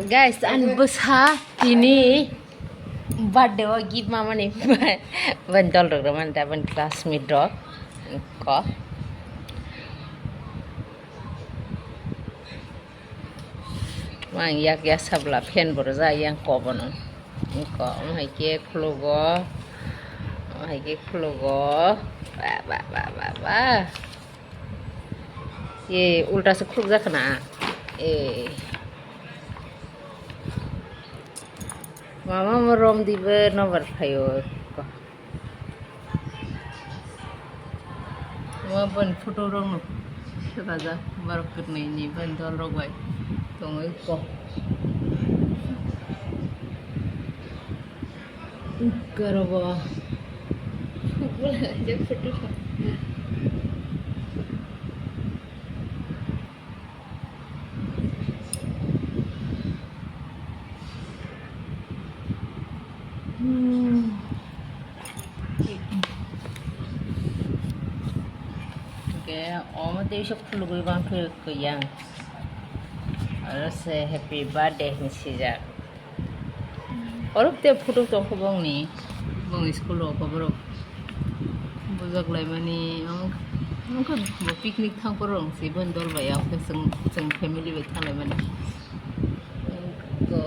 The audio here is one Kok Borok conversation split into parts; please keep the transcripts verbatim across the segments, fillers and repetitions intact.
Guys, ani bwsa tini birthday o gift mamani ban dol rok mani da ban classmate rok ko. Mang yak ya sabla fan bo rwjak yang ko bono. Ko, omo hai khe khulugo. Omo hai khe khulugo. Ba, ba, ba, ba, ba. Ye, ulta se khuluk jak na. Eh. Mama mo rom dibe nobar phayo. Omo boni photo rok no thepajak, borok kwrwini boni dol rok bai tongwi kok. Korobo. Hmm. Oke, omo tei sok khulugwi bang khe kwya. Aro se happy birthday hinwi swijak. Oro te photo tong khe bongni, bongni school rok borok bujak laimani, ang, ang khe bo picnic thang phuru rong si boni dol bai, ang khe chwng, chwng family bai thang laimani. Ang khe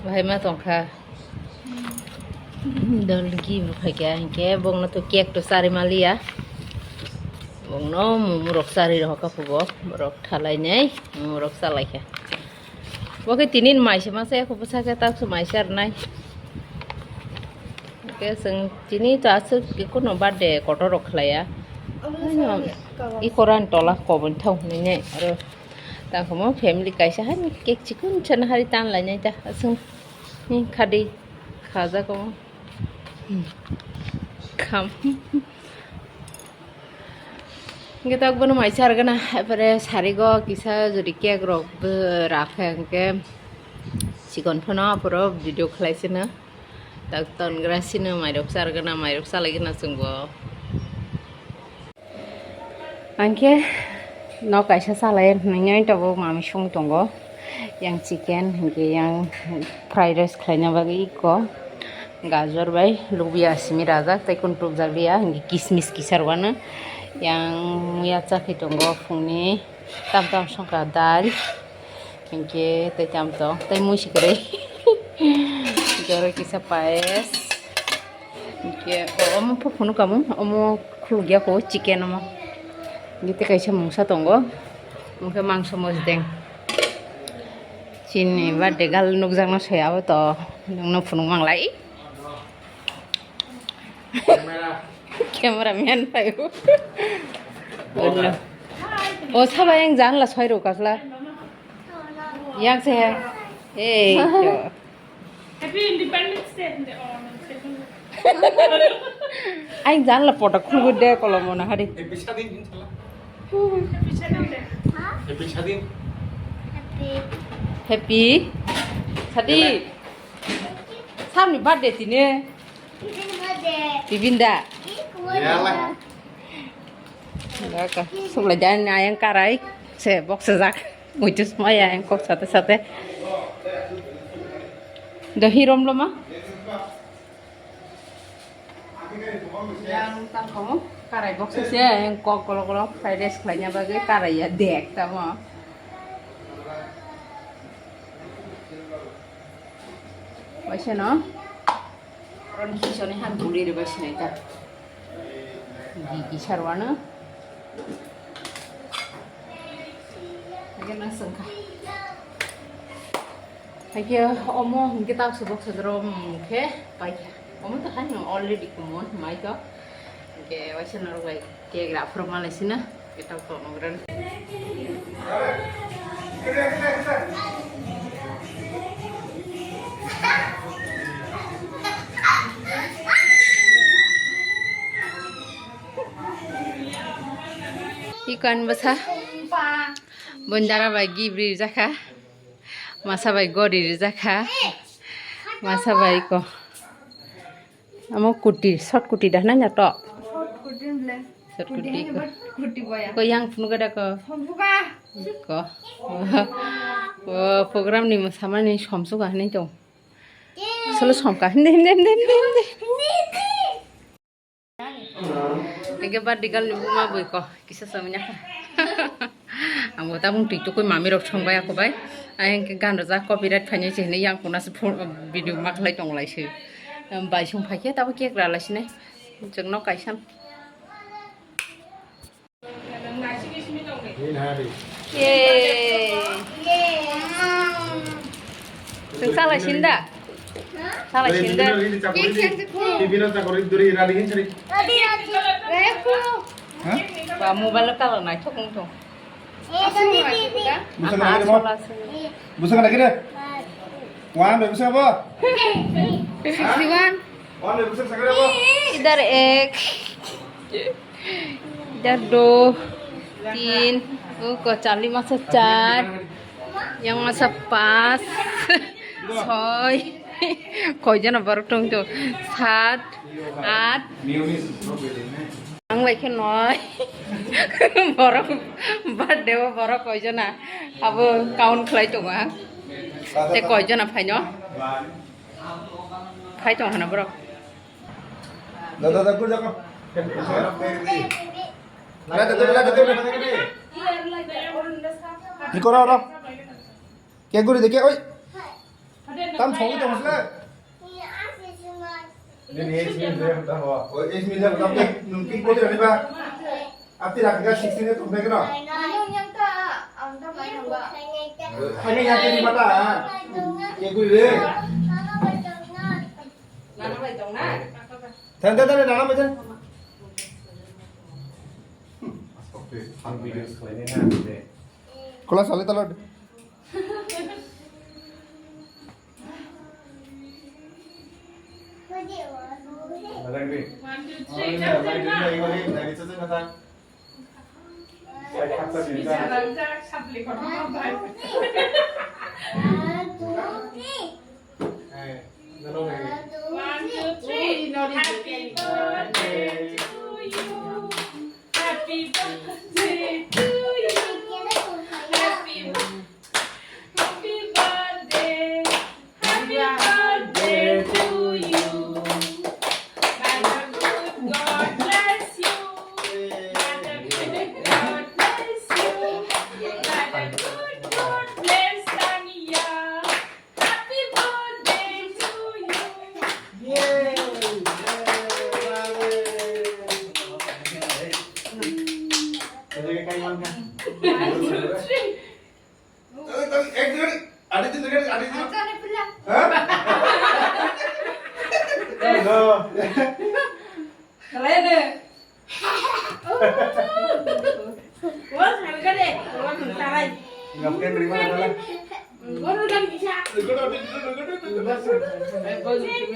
Bahai ma tongkha. Dol gi bo phaikha hinkhe bongno to cake to chari maliya. Bongno mumurok chari rohorkha phubo. Borok thalainai mumurok chalaikha. Bo khe tinin maisa masa ekho bwsa khe takso maisa rwnai. Hinkhe chwng tini to aswk kunu birthday kotor rok khlaiya. Ikoran tola kobon thang hinwi aro. Tangkhomo family kaisa hai cake chikon chana hari tan lainai ta aswng ni khadi khajak omo kham. Hingke tak bono mai sar gana epore sarigo kisa jodi cake rok bo rakha hingke chikon phano aporo video khlai sino tak ton gra sino mairok sar gana mairok salai gana chwngbo. Angkhe nok kaisa salai nangya tabuk mami song tongo, yang chicken hinkhe yang fried rice khlaina bagwi iko gajor bai lubia simi rajak tei kuntruk jak lia hinkhe kismis kisa rwano yang muya chakhi tongo phungni tam tam songkha dal. Hinkhe tei tamo tong tei mui si kwrwi. Jora kisa payes. Hinkhe omo phunuk kamo omo khulukya kho chicken omo. Hinkhe tei kaisa mungsa tongo. Hinkhe mangso mosdeng. Chini birthday gal nukjakno soya abo to nwngno phunuk manglai. Camera man phaio. O saba yang jan la soi ro kasla. Yang se hai. Hey. Happy Independence Day. Ang jan la pota khulgu de kolomo na hari. Happy Sadin. Happy Sadin. Happy Sadin. Happy. Happy Sadin. Samni birthday tini. Bibinda. Yala. Daka, sukla jani ayang karai. Se box jak. Muitus maya ayang kok sate sate. Do hirom lo ma. Yang tangkong karai box se ayang kok kolo kolo fried rice khlainya bagwi karai ya dek tamo. Waisa no. Ron kisoni han buli riba sinai ta. Gigi sarwano. Lagi nang sengka. Lagi omo hingke tak subok sedro mungke paikha. Omo to han already kumon mai to. Hingke waisa norok bai. Cake raphuru malai sina, kita kok nongren. Ikan basa. Bondara bai gibri jaka. Masa bai gori rijak kha. Masa bai ko. Amo kuti, short kuti da na to? Short kuti ko. Ko yang phunu gada ko. Ko. O program ni mosamani somsuka hinwi tong. Solo somka. Himde, himde, himde, himde, himde. Hingke birthday girl ni buma bui ko kisa somya. Ang bo tabung twi tukui mami rok song bai ako bai. Ai hingke gan rwjak copyright phainai se hinui yang kuna se video ma khlai tong lai se. Bai song phaikhe tabo cake ra lai sinai. Chwng nok kaisa. Yay. Chwng salai sinda? Salai sinda. Ba mobile o kalar naithok wng thung. Busa kana kiri mo? Busa kana kiri? Wan bai busa bo? Sixty one. Wan bai busa sakare bo? Idhar ek. Idhar do, tin, uko charli masa char, yang masa pas, soi, koi jona borok tong to, sat, at, ang lai khe noi, borok birthday o borok koi jona, abo count khlai tongo ang, te koi jona phaino, phai tong hana borok. Da, da, da, kur jako. Lada, da, da, da, da. Ni koro, oro. Ke guri de ke, oi. Tam song itu masalah. Ini, ini, ini, ini, ini. Oh, ini, ini, ini, ini. Nungkin kau tidak, Pak? Ati rakha sixteen e tumbe keno? Ano yang ta, ang ta mai nang ba. Hani yang tadi mata. Ye kui le. Nana bai tong na. Tan tan tan nana bai tan. Ang video sekali ni na. Kelas alih talad. One, two, three. One, two, three. Happy birthday to you. Happy birthday to you. Happy birthday. Happy birthday. Happy birthday to you. May the good God bless you. May the good God bless you. May the good God bless Tania. Happy birthday to you. Yay! One, two, three. Ek second, ada tu second, ada tu. Acha, ada pula. Hah? No. Kalian ni. Wah, harga deh. Wah, tarai. Ngapain terima kasih? Guru dan bisa. Thank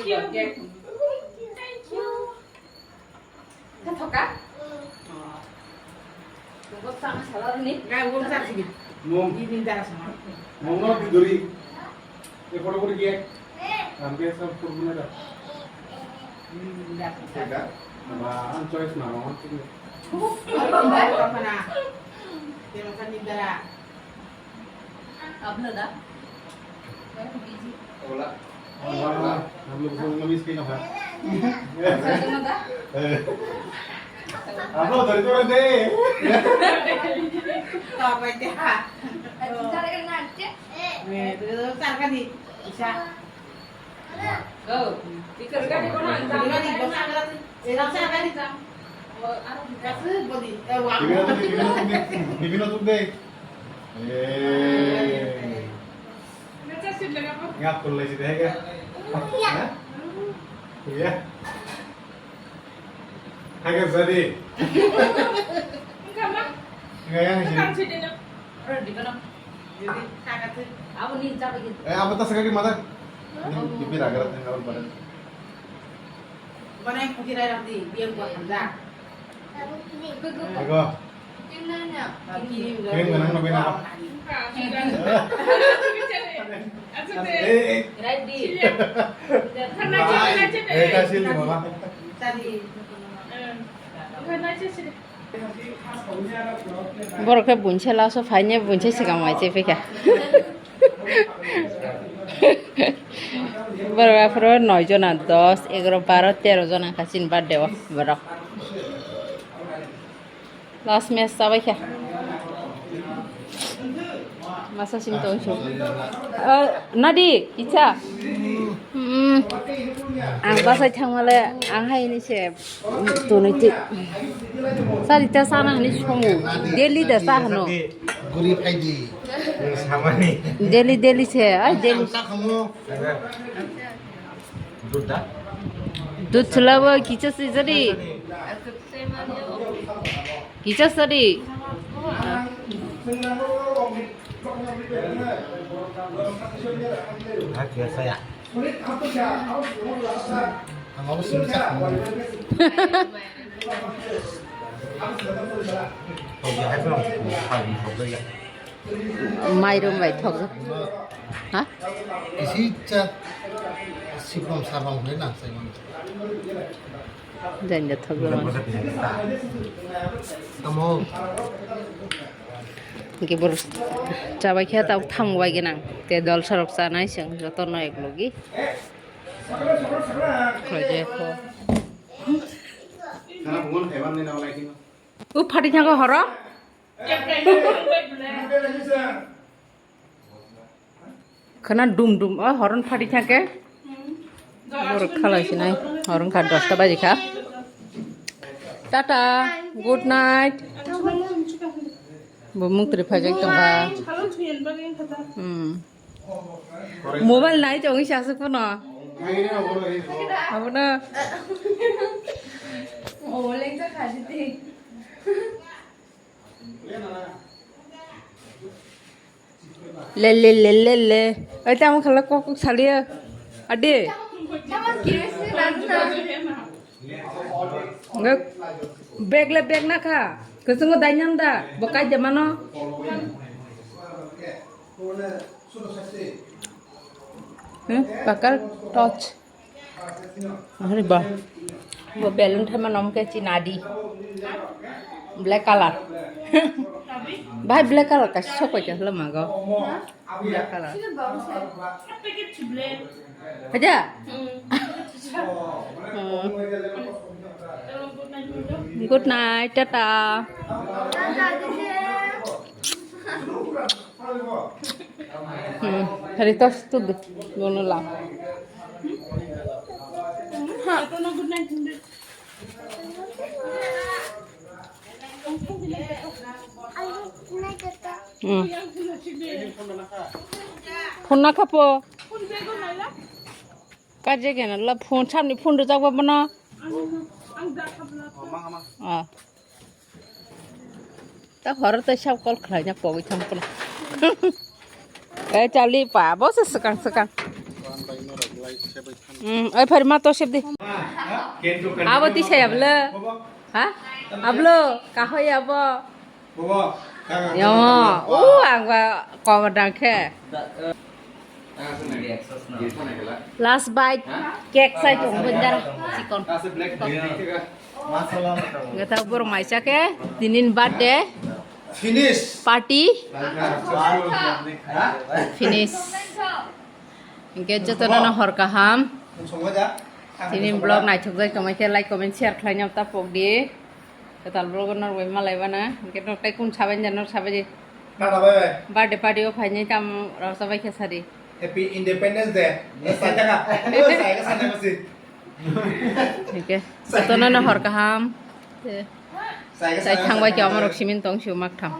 you. Thank you. Ka thoka? Nungkuk sama salar ni. Nggak, gua besar sih. Mom. Ini darah sama. Mom no didori. Ye photo kori kiye? Amke sab photo bana da. Ini darah. Sega. Ba, an choice na, mama. Mana? Dia makan di darah. Abla da. Hola. Hola. Hablo ko no miss kino ha. Abla dari tu de. Apa dia? Cara kena cek. Eh, tu cara kan di. Bisa. Go. Ikar ka di kono ang tama. Di kono di bosa ka di. Eh, bosa ka di. Kasi bodi. Eh, wa. Bibino tu, bibino tu, bibino tu de. Eh. Ngap kulai si deh ya. Iya. Hah? Iya. Hagar jadi. Enggak ya, sih. Ora di kono. Jadi, kagat sih. Abo ni jabe gitu. Eh, apa tas kaki mata? Ini pipi raga rat yang kawan pada. Mana yang putih raya di, dia buat kerja. Ego. Krim ganang nabe na. Borok khe bunse laso phaine bunse swkang mai chepikha. Borok aphuru noi jona, dos, egaro, baro, tero jona kha chini birthday o borok. Last match chabai kha. Masa sing tong su. Eh, nadi, icha. Hmm. Ang basai thangmale, ang hai ni se, tuni ti. Sari ta sana ni somu. Daily da sa hano. Guri phaidi. Samani. Daily, daily se, ai daily. Ang sa khamu. Dud da? Dud chulabo kicha sijari. Kicha sari. Ha, kiya saya. Ang abo sini sa. Mairum bai thok. Ha? Isi cha sibong sabong le nang sai. Janja thok. Tamo. Hingke bor chabai khe tau thang bai gwnang. Te dol sorok chanai chwng joto no ek logi. Khoi je kho. Sana bungon khaiban ni na olai kino. U phati thago horo. Khana dum dum o horon phati thake. Borok khalai sinai horon kha dosta baji kha. Tata, good night. Bo mung tri phajak tongkha. Hmm. Mobile nai chong isa asuk pono. Abono. Le le le le le. Ai tamo khala kok kok saliya. Ade. Nge bag le bag na kha. Kusungo dainyam da. Bokai de mano. Hmm, pakal torch. Hari ba. Bo balloon thema nom ke chinadi. Black color. Bhai, black color ka sok ko chalo mago. Black color. Aja. Hmm. Good night, tata. Hmm, hari tos tu du, dono la. Ha. Hmm. Phone na khapo. Kaje gena la phone, samni phone rijak ba bono. Ah. Ta horo ta sab call khlai na pogwi thang pula. Eh, chali pa, bo se swkang swkang. Hmm, oi phari ma to sep di. Abo ti sai ablo. Ha? Ablo, kahoi abo. Yo, o ang ba cover dang khe. Last bite, cake sai tong bendar chikon. Gata borok maisa khe tinin birthday. Finish. Party. Finish. Hingke jotono no hor kaham. Tini vlog naithok jai tongmai khe like, comment, share khlai nyam ta pok di. Kwtal vlog no rwbai malai bana. Hingke no tai kun sabai jano sabai di. Tata bye bye. Birthday party o phainai tam rasa bai khe sadi. Happy Independence Day. Sai taka. Sai ka sana masi. Hingke jotono no hor kaham. Sai ka sana. Sai thangbai khe amorok simin tong siu mak tham.